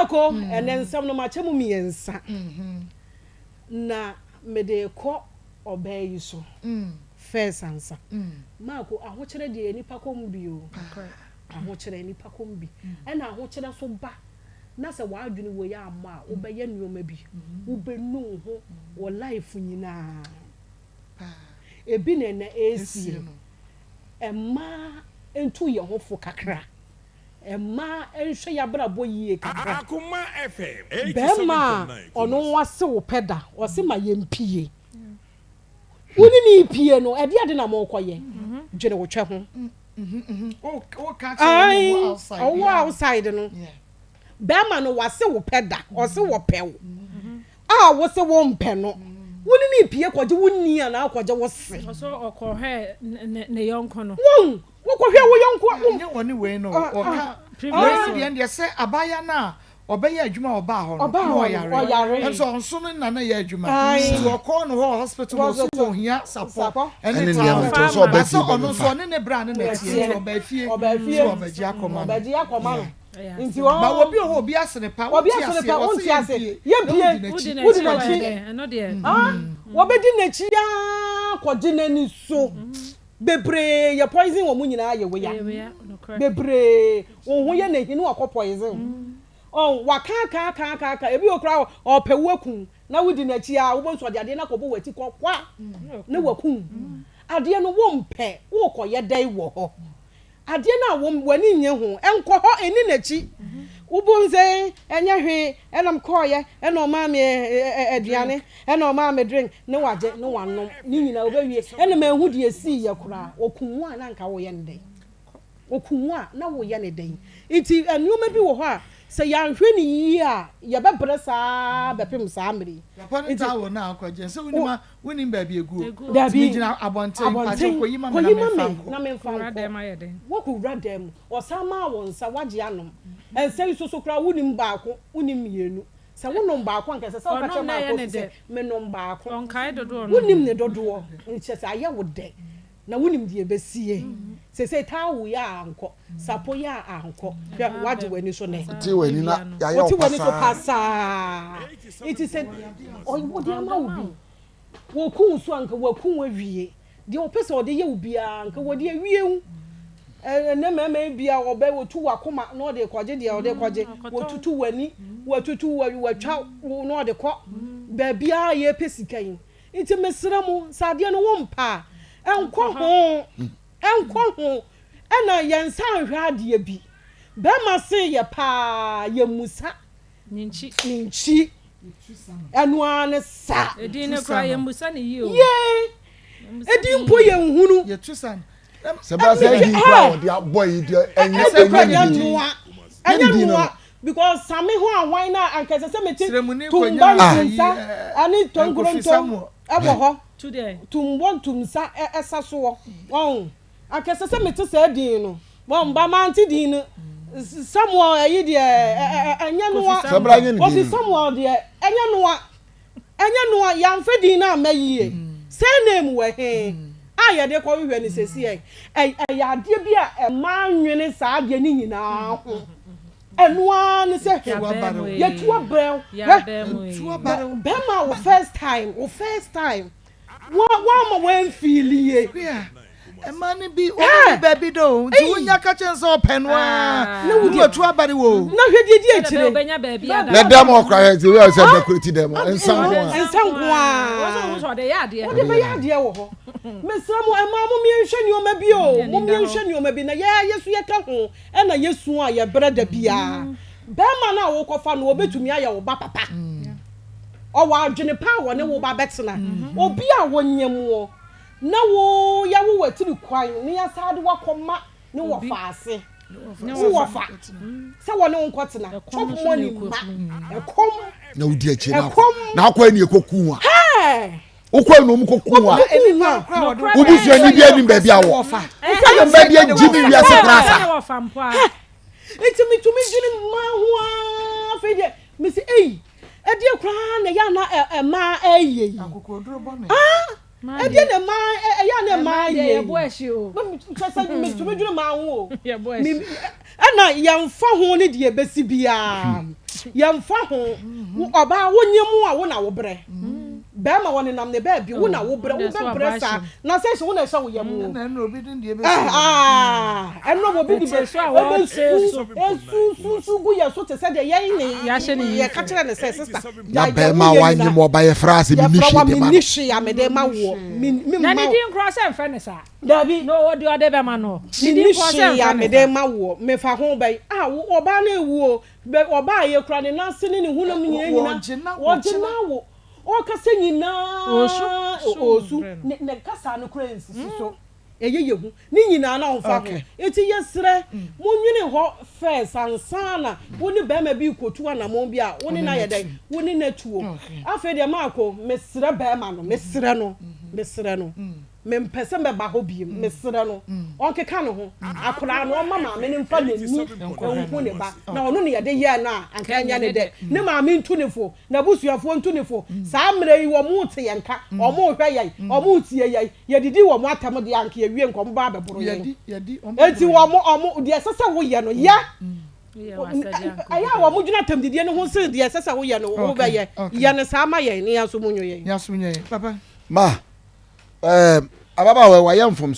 Mako, ɛnɛ nsɛm no makyɛ mu mmiɛnsa na mede kɔ ɔbaa yi so first ansa. Mako, ahokyerɛ deɛ nipa kɔm bi o. Ahokyerɛ nipa kɔm bi. Ɛna ahokyerɛ so ba na sɛ w'adwene wɔ yɛ amma a, wobɛyɛ nneɛma bi. Wobɛnu wo ho wɔ life nyinaa. Ebi na ɛnɛ ɛresie. Mmaa ntu yɛn ho fo kakra. Mmaa nhwɛ yɛn abrabɔ yie kakra. Bɛrima a ɔno wase wo pɛ da, ɔse ma yɛmpie. Wo ne ne pie no, ɛde ade na mokɔyɛ? Dwene wo twɛ ho. Ae, ɔwɔ outside no. Bɛrima no wase wo pɛ da, ɔse wɔpɛ wo. A wo se wo mpɛ no. Wo ne ne pie kɔgye wo ni anaa kɔgye wo se. Ɔsɛ ɔkɔhwɛ ne yɔnko no. Wɔn, wokɔhwɛ wo yɔnko. Ɛnyɛ wɔne wei no, ɔka wei no deɛ deɛ sɛ abaayewa no a ɔbɛyɛ adwuma a ɔbaa hɔ no, na ɔyare. Ɛnso ɔnso no na na ɛyɛ adwuma. Nti ɔkɔɔ no hɔ hospital hɔ so wɔhia sapɔ ɛne towel. Asɛ ɔno nso ɔne ne bra ne na ɛteɛ nti ɔbaa fie sɛ ɔbɛgye akɔma no. Nti wɔn. Ba obi wɔ hɔ obi asene pa Obi wonte asene aseɛ pa wɔse wonte ase yɛmpie yɛmpie na wodi n'akyi. Wodi n'akyi ah wɔbɛdi n'akyi aa kɔgye n'ani so bebree yɛ poison wɔn nyinaa yɛ wei a bebree wɔn ho yɛ n'ahi na wakɔ poison ɔn waka aka aka aka aka ebi wɔ koraa ɔpɛ wo aku na wodi n'akyi aa wobɛhu sɛ ɔde adeɛ no akɔbɔ w'ati kɔ kwa na waku adeɛ no wompɛ wokɔyɛ dɛn wɔ hɔ. Adeɛ no a w'ani nnye ho, nkɔ hɔ, nni n'akyi. Wobɛhu sɛ ɛnyɛ hwee, ɛna mekɔeɛ, ɛna ɔmaa me aduane, ɛna ɔmaa me drink, ne wagye, ne wanom, ne nyinaa wobɛwie, ɛna manhu deɛ ɛsiiɛ koraa. Ɔkum wo a na anka woyɛ no dɛn? Ɔkum wo a na woyɛ no dɛn? Nti nneɛma bi wɔ hɔ a, sɛ yɛanhwɛ no yie a, yɛbɛbrɛ saa ara bɛpem saa mmerɛ yi. Papa no Nti, towel no a wokɔgye no, sɛ wonim a, wonim baabi eguo. Nti Dabi, megyina abɔnten, mpakyɛw abɔnten, kɔyi ma me na kɔyi ma memfa me nkɔ. na memfa Wura nkɔ. dɛm ayɛ dɛn? Woakɔwura dan mu, ɔsan maa wo nsa, woagye anom. Nsa yi nso so koraa, wonim baako, wonim mmienu. Sɛ wonom baako a, anka ɛsɛ sɛ woka Ɔnom kyerɛ na ɛyɛ maame ne sɛ, dɛ. menom baako. Ɔnkae dodoɔ ɔnom. Wonim ne dodoɔ, kyerɛ sɛ ayɛ wo dɛ, na wonim deɛ ɛbɛsie. Seesei towel yi a ankɔ, sapo yi a ankɔ, hwɛ, woagye w'ani so nnɛ. Wote w'ani na yɛayɛ wo Wote w'ani so pasaa. pasaa. Nti sɛ ɔde ama wo bi, Wɔku wo so a, anka wɔaku wo awie. Deɛ wɔpɛ sɛ wɔde yɛ wo biara, anka wɔde awie wo. Ɛnnɛ mmarima yi bi a wɔbɛ wɔtu w'akoma na wɔde rekɔgye deɛ wɔde rekɔgye. Wɔtutu w'ani, wɔatutu wo, wɔatwa wo na wɔde kɔ baabiara a yɛrepɛ sika yi. Nti mesrɛ mo, sɛ adeɛ no wompɛ a, nkɔ ho, nkɔ ho. Ɛna yɛn nsa nhwɛ adeɛ bi. Barima se yɛ paa, yɛmmusa. Ne nkyi. Ne nkyi. Ɛno ara ne sa. Edin no koraa yɛmmusa no yie o. Yee! Edin mpo yɛnhunu. Yɛtu sa no. Sɛ bɛyɛ sɛ edin koraa a wɔde abɔ yi deɛ ɛnyɛ ɛnyɛ ne din. Ɛnyɛ Ɛnyɛ noa because same ho ahwan na anka ɛsɛ sɛ mete Sremuni tumba kɔnya ayi ntumsa ɛne Kofi tonkorontom Samuel. ɛwɔ hɔ. Tu deɛ. Tumbɔ ntumsa ɛsa soɔ. Wɔn. Anka ɛsɛ sɛ mete saa din no. Wɔn ba mante din no. Samuel ɛyi deɛ ɛnyɛ noa. Sɛ bra nyɛ ne din. Kofi Samuel deɛ ɛnyɛ noa. Ɛnyɛ noa yɛamfa din no amma yie. Surname wɔ he a yɛde kɔhwehwɛ no seesei? Ɛyɛ adeɛ bi a ɛma nwene saa adeɛ no nyinaa ho. Ɛno ara ne sɛ yɛtu abrɛ wo. Bɛrima wo first time, wo first time. Woamma woamfiili yie. Mmaa no bi wɔn ni baabi dɛ o nti wonya ka kyɛn sɛ ɔpɛ no aa na wodi atu abare wo. Na hwɛ deɛ di akyire. Na dɛm ɔkora yɛ ti wia sɛ decorate dɛm nsa nko a. Nsa nko a. Wɔde bɛyɛ adeɛ wɔ hɔ. Mesrɛ mo mmaa mo mmiɛnhwɛ nneɛma bi o mo mmiɛnhwɛ nneɛma bi na yɛ yɛ so yɛka ho ɛna yɛ su a yɛbrɛ da biara. Bɛrima no a wokɔfa no obetumi ayɛ wo ba papa. Ɔwɔ adwene pa a wɔne wo ba bɛtena. Obi a wonyem woɔ na wo yɛwo w'atiri kwan na yɛasan de wo akɔma ne wɔfa ase, wo wɔfa sɛ wɔne wo nkɔtena, chop money mma, ɛkɔm. Na wodi akyire na Ɛkɔm. na akɔ ani ekoku a. Hɛɛ! Wokɔ ani wɔn koku a. Wɔkɔku a. Wobusuani bi anim baabi a wɔ. Wokɔ mma bi agyi ne wiase koraa sa. Hɛ! Nti metumi dwene mmaa ho ara afei deɛ mese ei ɛdeɛ koraa na ɛyɛ a na mmaa ɛyɛ yi ah ɛdeɛ na mmaa ɛyɛ a na mmaa yɛ yi kyɛ sɛ metumi dwene mmaa ho o ɛna yɛmfa ho ne deɛ ɛbɛsi biara. Yɛmfa ho. Wo ɔbaa wo nye mu a wo na wo brɛ. Bɛrima wɔnenam ne baabi wo na wo brɛ wo bɛ brɛ saa na sɛ hyɛ wo na ɛhyɛ wo yam o. Ɛna obi de deɛ bɛsi ɛna obi de bɛ esu esu su su gu yɛ so te sɛ deɛ yɛn ne yɛ ka kyerɛ ne sɛ sista. Na bɛrima a wanye mu ɔba yɛfrɛ ase menni hwee de ma no. Menni hwee a mede ma woɔ. Na ne din koraa sɛ mfrɛ ne saa. Dabi. Na ɔwɔ deɛ ɔde bɛma no. Ne din koraa sɛ mfrɛ ne saa. Menni hwee a mede ma woɔ. Mefa ho bɛn? Ah, ɔbaa no ewu o. Bɛ ɔbaa yɛ kura ne nan ase ne ne honam nyinaa nyinaa. Wɔgye na wo. Ɔkasa nyinaa. Ɔsu. Ne ne kasa no koraa nsisi so. Ɛyɛ yɛ hu. Ne nyinaa na ɔmfa ho. Enti yɛsrɛ, monnwene hɔ first ansa na wo ne barima bi rekɔtu anammɔn bi a, wo ne no ayɛ dɛn? Wo ne no atuo. Afei deɛ Marko, mesrɛ barima no, mesrɛ no, mesrɛ no, mempɛ sɛ mɛba hɔ bio, mesrɛ no, ɔnkeka ne ho. Akwadaa no, ɔmma maame no mfa n'ani nhu ne ba. Na ɔno na yɛde yɛɛ no a, anka ɛnyɛ ne dɛ. Ne maame ntu ne fo, n'abusuafoɔ ntu ne fo. Saa mmerɛ yi, wɔrete yɛn nka, wɔrehwɛ yɛn, wɔretie yɛn. Yɛdidi wɔn atɛm deɛ a, anka yɛwie nka wɔn ba abɛboro yɛn. Enti wɔn, wɔn, deɛ ɛsɛ sɛ woyɛ no, yɛ. Ɛyɛ a wɔn dwene atɛmdidie no ho sen deɛ ɛsɛ sɛ woyɛ no, wobɛyɛ. Yɛ no saa ma yɛn, na yɛn nso monyo yɛn. Ma, ɛɛ, ababaawa yi, wayɛ mfomsoɔ.